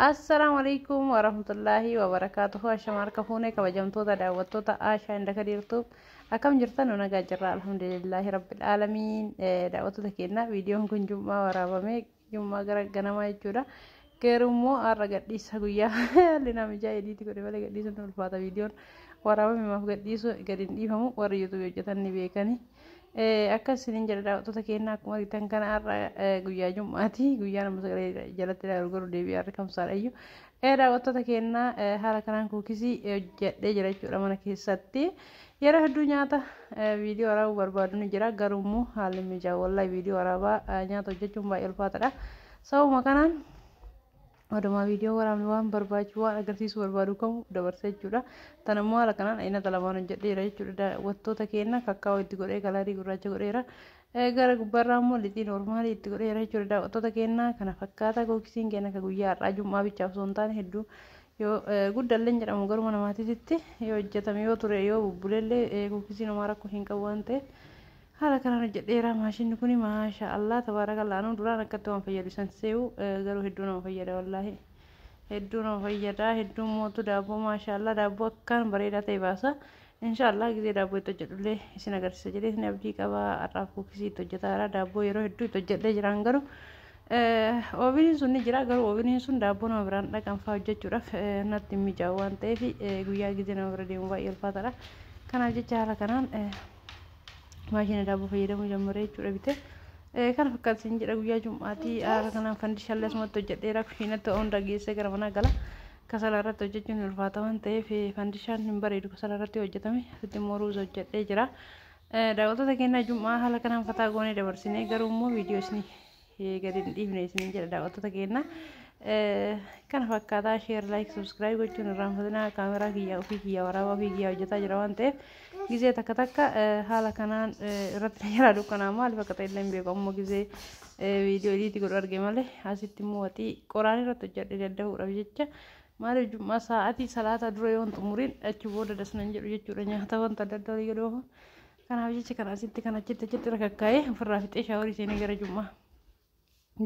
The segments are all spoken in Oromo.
Assalaamu alaikum warahmatullaahi wabarakaatuhu. Ashama harka fuunee kabajamtoota daawwattoota Aashaa inda kadiirtuuf akkam jirtan? Nu nagaa jirra, alhamdulillaahi rabbil aalamiin. Daawwattoota keenya, viidiyoon kun jum'aa waraabame, jum'aa gara ganamaa jechuudha. Garuu immoo har'a gadhiisa guyyaa haalli nama ijaa ediitii godhe malee gadhiisuun ulfaata. Viidiyoon waraabame maaf gadhiisu gadi hin dhiifamu, warri yuutuubii hojjetan ni beekani. Akkas isiniin jedha daawwattoota keenya, akkuma argitan kana har'a guyyaa jum'aati. Guyyaa nama sagalee jalatti ilaalu garuu deebi'ee har'a kamsaadha iyyuu. Daawwattoota keenya, haala kanaan kuukisii hojjedhee jira jechuudha mana keessatti. Yeroo hedduu nyaata viidiyoo waraabuu barbaadu ni jira, garuu immoo haalli mijaa'u wallahi viidiyoo waraabaa nyaata hojjechuun baay'ee ulfaataadha. Sababuma kanaan odumaa viidiyoo waraabni waan barbaachisu waan agarsiisuu barbaadu kamu dabarsa jechuudha. Tan immoo haala kanaan aynata lamaan hojjedheera jechuudha. Daawwattoota keenya, kakkaa'oo itti godhee kalarii gurraacha godheera. Gara gubbaarraa immoo lixii noormaalii itti godheera jechuudha. Daawwattoota keenya, kana fakkaata kookisiin keenya akka guyyaa har'aa jum'aa bichaaf osoo hin taane hedduu yoo guddallee jedhamu garuma namaatitti yoo hojjetame yoo ture yoo bubbulellee kookisiin homaa rakkoo hin qabu waan ta'eef haala kanaan hojjedheera. Maashinni kun maasha Allah tabaarakallaa, anuu duraan akkatti waan fayyadu isan see'u, garuu hedduu nama fayyada, wallaahi hedduu nama fayyada. Hedduu mootu daabboo maasha Allah daabboo akkaan bareedaa ta'e baasa. Inshaallah gizee daabboo itti hojjedhullee isin agarsiisa jedhee isin abdii qaba. Har'aaf kuukisii itti hojjetaara. Daabboo yeroo hedduu itti hojjedhee jiraan, garuu ooviniin sun ni jira, garuu ooviniin sun daabboo nama biraan dhaqan fa'aa hojjechuudhaaf natti hin mijaa'u waan ta'eef guyyaa gizee nama bira deemu baay'ee ulfaataadha. Kanaaf jecha haala kanaan maashina daabboo fayyadamuu jalqabee jechuudha bitee. Kana fakkaata isin jedha guyyaa jum'aatii haala kanaan fandishaallee asumatti hojjedheera. Kushiinatti hunda geessee gara manaa gala. Kasala irratti hojjechuun ulfaata waan ta'eef fandishaan hin bareedu kasala irratti hojjetame. Asitti immoo ruuza hojjedhee jira. Daawwattoota keenya, jum'aa haala kanaan fataa goonee dabarsinee, garuu immoo viidiyoo isin gadi hin dhiifne isin jedha daawwattoota keenya. Kana fakkaataa, share, like, subscribe gochuun irraanfatinaa. Kaameraa kiyyaa ofii kiyyaa waraabaa ofii kiyyaa hojjetaa jira waan ta'eef gizee takka takka haala kanaan irratti na jalaa dukkanaa, maaliif akka ta'e illee hin beeku, ammoo gizee viidiyoo ediitii godhu arge malee. Asitti immoo waxii qoraan irratti hojjedhe daddafuudhaaf jecha. Maaliif jum'aa sa'aatii salaataa dura yoo hin xumuriin achi booda dasnan jedhu jechuudha, nyaata wanta adda addaa walii gadi oofu. Kanaaf jecha kana asitti kan achitti achitti irra kakkaa'ee ofirraa fixee shaaworii seenee gara jum'aa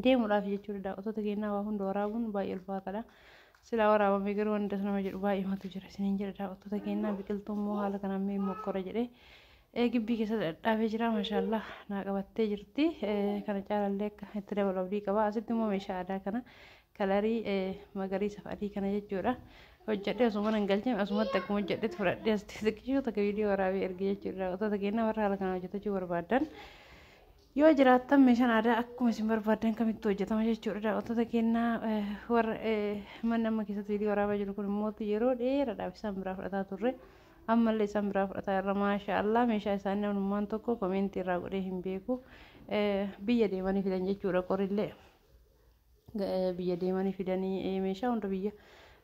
deemuudhaaf jechuudha. Daawwattoota keenyaa, waa hunda waraabuun baay'ee ulfaataadha. Silaa waraabamee garuu wanta nama jedhu baay'eematu jira isiniin jedha daawwattoota keenyaa. Biqiltuu immoo haala kanaan mee mokkora jedhee gibbii keessa dhadhaabee jira. Maashaallah naa qabattee jirti. Kana caalallee akka itti dabalu abdii qaba. Asitti immoo meeshaa aadaa kana kalarii magariisa fi adii kana jechuudha. Hojjedhee osoo mana hin galchine asumatti akkuma hojjedhetti fudhadhee asitti xiqqishuu takka viidiyoo waraabee erge jechuudha. Daawwattoota keenyaa, warra haala kana hojjetachuu barbaadan yoo jiraattan meeshaan aadaa akkuma isin barbaadan kamittuu hojjetama jechuudha. Daawwattoota keenyaa, warra manni amma keessatti viidiyoo waraabaa jiru kun immoo yeroo dheeraadhaaf isaan biraa fudhataa turre. Ammallee isaan biraa fudhataa irra. Maasha Allah, meeshaa isaanii namnummaan tokko koomeentii irraa godhee hin beeku. Biyya deemanii fidan jechuudha, qorillee biyya deemanii fidanii, meeshaa hunda biyya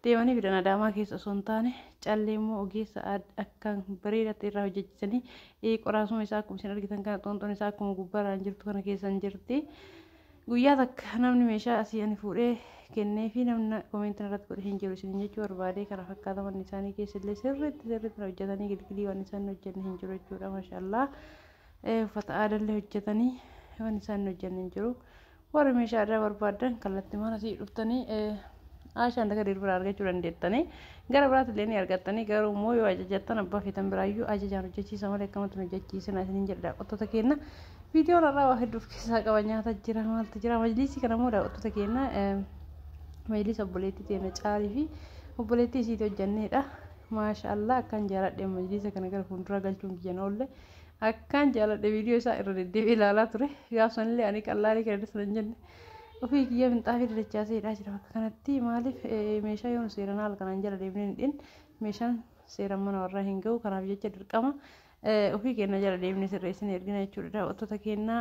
deemanii fidan, Adaamaa keessa osoo hin taane. Callee immoo ogeessa akkaan bareedaatti irraa hojjechisanii, qoraasuma isaa akkuma isin argitan kana, xoonxoon isaa akkuma gubbaarraan jirtu kana keessan jirti. Guyyaa takka namni meeshaa asii ani fuudhee kennee fi namni koomeentii irratti godhe hin jiru isin jechuu barbaade. Kana fakkaata manni isaanii keessallee sirriitti sirriitti hojjetanii gilgilii waan isaan hojjenne hin jiru jechuudha. Maashaallah, uffata aadaallee hojjetanii waan isaan hojjenne hin jiru. Warri meeshaa aadaa barbaadan kallattii mana asii dhuftanii Aashaan Dakadir biraa argachuu dandeettanii, gara biraatti illee ni argattanii, garuu immoo yoo ajajattan abbaa feetan biraayyuu ajajaan hojjechiisa malee akkamatti hin hojjechiisina isiniin jedha daawwattoota keenya. Viidiyoon har'aa waa hedduu of keessaa qaba, nyaata jira, maaltu jira. Majlisii kana immoo daawwattoota keenya, majlisa obboleettii teenya Caalii fi obboleettii isiitii hojjenneedha. Maasha Allah, akkaan jaaladhe majlisa kana, gara fuuldura galchuun kiyyan oolle. Akkaan jaaladhe, viidiyoo isaa irra deddeebi'ee ilaalaa ture. Gaaf sanillee ani qallaalii kana sana hin jenne. Ofii kiyya finxaafii dadachaasee hidhaa jira bakka kanatti. Maaliif meeshaa yoo nu seeraan haala kanaan jala deemnee hin hidhin meeshaan seeraan mana warraa hin gahu. Kanaaf jecha dirqama ofii keenya jala deemnee sirreessine ergina jechuudha. Daawwattoota keenya,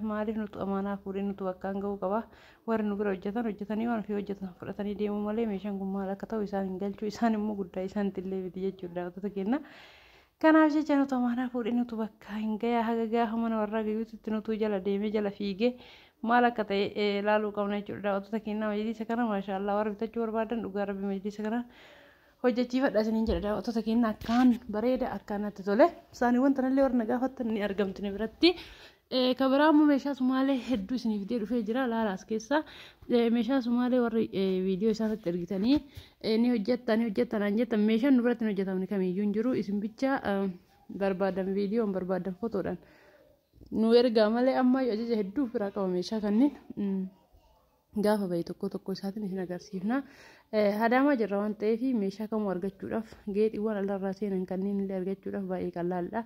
maaliif nutu amaanaa fuudhee nutu bakkaan gahuu qaba. Warri nu bira hojjetan hojjetanii waan ofii hojjetan fudhatanii deemuu malee meeshaan kun maal akka ta'u isaan hin galchu, isaan immoo guddaa isaanitti illee miti jechuudha daawwattoota keenya. Kanaaf jecha nutu amaanaa fuudhee nutu bakka hin gayaa, haga gaafa mana warraa gayyuutti nutu jala deemee jala fiigee maal akka ta'e ilaaluu qabna jechuudha. Daawwattoota keenya, majlisa kana maashaallah warri bitachuu barbaadan dhugaa rabbi majlisa kana hojjechiifadha isiniin jedha daawwattoota keenya. Akkaan bareeda, akkaan natti tole. Isaaniiwwan tanallee warra na gaafattan ni argamti ni biratti. Kan biraa immoo meeshaa Sumaalee hedduu isiniif fidee dhufee jira. Laala as keessa meeshaa Sumaalee warri viidiyoo isaarratti ergitanii ni hojjetta ni hojjetta naan jettan, meeshaan nu biratti hin hojjetamne kamiyyuu hin jiru. Isin bicha barbaadan viidiyoon barbaadan fotoodhaan nu ergaa malee amma ajaja hedduu biraa qaba. Meeshaa kanneen gaafa bahe tokko tokko isaatiin isin agarsiifna. Adaamaa jirra waan ta'eef meeshaa kamuu argachuudhaaf, geexiiwwan alarraa seenan kanneen illee argachuudhaaf baay'ee qal'aadha.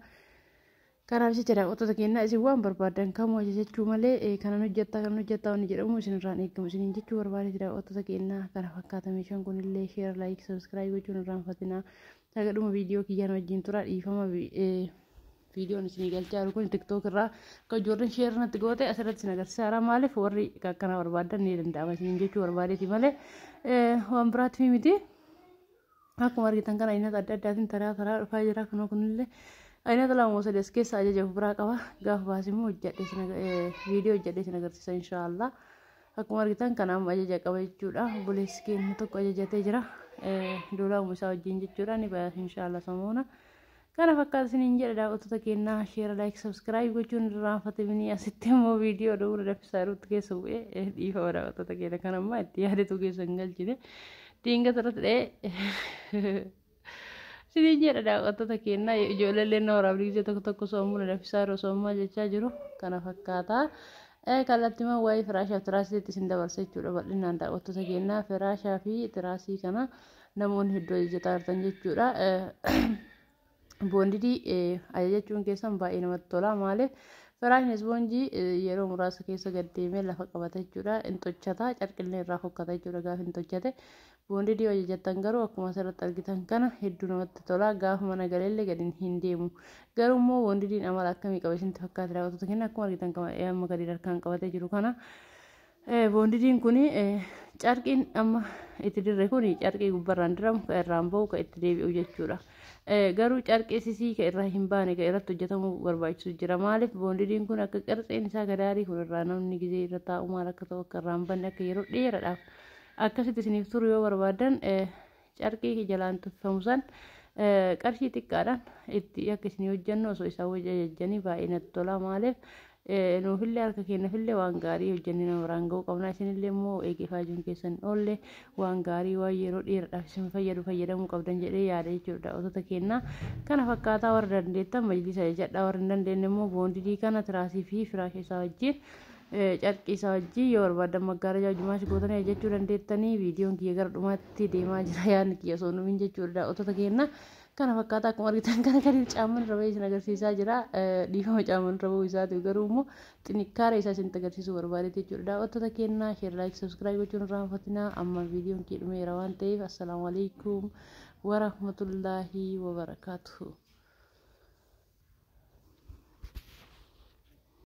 Kanaaf jecha daawwattoota keenyaa, isin waan barbaadan kamuu ajajachuu malee kanan hojjettaa kanan hojjettaa wanni jedhamu isin irraan eegamu isiniin jechuu barbaadeeti. Daawwattoota keenyaa, kana fakkaata meeshaan kunillee. Share, like, subscribe gochuun irraanfatinaa. Haga dhuma viidiyoo kiyyaan wajjin tura. Dhiifama, viidiyoon isinii galchaa jiru kun TikTok irraa akka ijoolleen share natti goote asirratti isin agarsiisaa. Maaliif warri akkana barbaadan ni danda'ama isiniin jechuu barbaadeeti malee waan biraatti miti. Akkuma argitan kana aynata adda addaatiin taraa taraa dhufaa jira. Kunoo kunillee aynata lama sadii as keessa ajaja of biraa qaba. Gaafa baas immoo hojjedhee viidiyoo hojjedhee isin agarsiisa, inshaallah. Akkuma argitan kana amma ajaja qaba jechuudha. Obboleessi keenya tokko ajajatee jira. Doolaamuu isaa wajjin jechuudha. Ni baay'ata inshaallah samoona. Kana fakkaata isiniin jedha daawwattoota keenyaa. Share, like, subscribe gochuun irraanfatamanii. Asitti immoo viidiyoo dhuguu danfisaa jirutti keessa bu'ee, dhiifama daawwattoota keenya. Kan ammaa itti yaadatu keessa hin galchine, diingata irratti dha'ee isiniin jedha daawwattoota keenyaa. Ijoollee na waraabni gisee tokko tokko soomuu danfisaa jiru, soomaa jechaa jiru. Kana fakkaata. Kallattiimaan waa'ee firaashaa fi tiraasiitti isin dabarsa jechuudha bal'inaan. Daawwattoota keenyaa, firaashaa fi tiraasii kana namoonni hedduu ajajataa jirtan jechuudha. Bonded ajajachuun keessan baay'ee namatti tola. Maaliif? Firaashni ispoonjii yeroo muraasa keessa gad deemee lafa qabata jechuudha. Hin tochata, carqillee irraa fokkata jechuudha gaafa hin tochate. Bonded ajajattan garuu akkuma asirratti argitan kana hedduu namatti tola. Gaafa mana galeellee gadi hin deemu. Garuu immoo bondediin amala akkamii qaba isinitti fakkaata, daawwattoota keenya? Akkuma argitan amma gadi harkaan qabatee jiru kana. Bondediin kun carqiin amma itti dirre kun carqii gubbarraan diramu kan irraan bahu kan itti deebi'u jechuudha. Garuu carqii sisii kan irraa hin baane kan irratti hojjetamuu barbaachisu jira. Maaliif? Bondediin kun akka qirtsiin isaa gadaarii kun irraa namni gizee irra taa'u maal akka ta'u, akka irraa hin banne, akka yeroo dheeraadhaaf akkasitti isiniif turu yoo barbaadan, carqii jalaan tuffamu san qarshii xiqqaadhaan itti akka isinii hojjennu osoo isaan wajji ajajjanii baay'ee natti tola. Maaliif? Nuufillee harka keenyafillee waan gaarii hojjennee nama biraan ga'uu qabna. Isinillee immoo eegee jiruun keessan oolle waan gaarii, waan yeroo dheeraadhaaf isin fayyadu fayyadamuu qabdan jedhee yaada jechuudha. Daawwattoota keenyaa, kana fakkaataa. Warra dandeettan majlisa ajajadhaa, warra hin dandeenye immoo bonded kana tiraasii fi firaasha isaa wajjin, carqii isaa wajjin, yoo barbaadan maggaarajaa wajjumaas gootanii ajajachuu dandeettanii. Viidiyoon kiyya gara dhumaatti deemaa jira, yaadni kiyya osoo hin jechuudha. Daawwattoota keenya, kana fakkaata. Akkuma argitan kana kan caaman irra bahee isin agarsiisaa jira. Dhiifama caaman irra bahuu isaatiif, garuu immoo xinnikkaara isaa isin agarsiisuu barbaadeeti jechuudha. Daawwattoota keenyaa, share, like, subscribe gochuun irraanfatinaa. Amma viidiyoon kiyya dhumeera waan ta'eef, assalaamu alaikum warahmatullaahi wabarakaatuhu.